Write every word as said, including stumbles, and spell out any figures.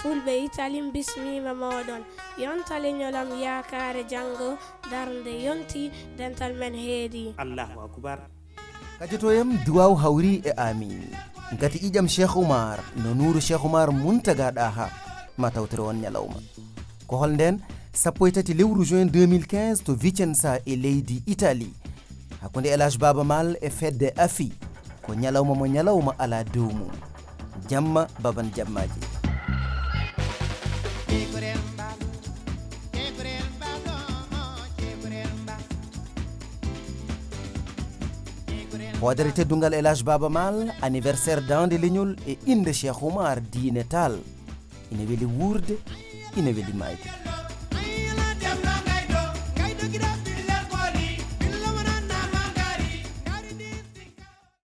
Fulɓe Itali, mi bismiima mooɗon. Yonta leñol am yaakaare janngo, darnde yonti, dental men heedi. Allahu akubar. Kajotoyam duwaaw hawri e amin. Ngati ƴiƴam Cheikh Oumar no nuuru Cheikh Oumar Mountaga Daha. Ma tawtore on ñalawma. Ko hol nden? Sappo e tati lewru juin deux mille quinze to Vicenza e leydi Italie. Hakkunde El Hadj Baba Maal e fedde afi. Ko ñalawma mo ñalawma ala dow mum. Jamma baban jammaaji. Hoodere teddungal El Hadj Baba Maal, anniversaire dande leñol e innde Cheikh Oumar Diine Tall. Ina weli wuurde, ina weli maayde.